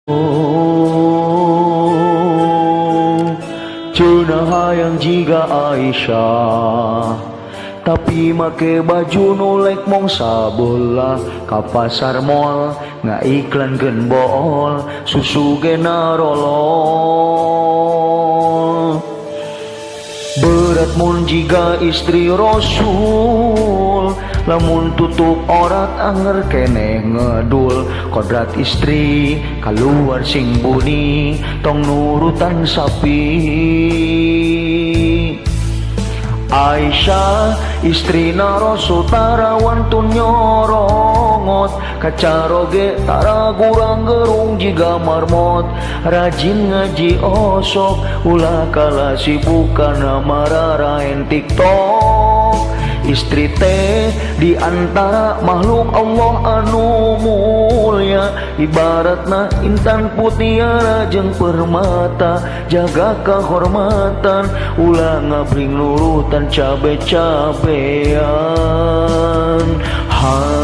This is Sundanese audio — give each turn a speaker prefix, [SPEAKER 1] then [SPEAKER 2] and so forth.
[SPEAKER 1] Cenah hayang jiga Aisyah, tapi make baju nu lek mong sabelah. Ka pasar mall ngaiklankeun bool susu ge narolol. Berat mun jiga istri Rasul, lamun tutup aurat anger keneh ngedul. Kodrat istri keluar sing buni, tong nurutan sapi. Aisyah istrina Rasul tara wantun nyorongot, kacaroge tara gurang gerung jiga marmot. Rajin ngaji osok, ulah kalah sibuk kana mararaen TikTok. Istri teh di antara makhluk Allah anu mulia, ibaratna intan putiara jeung permata. Jaga kehormatan, ulah ngabring nurutan cabe-cabean. Ha.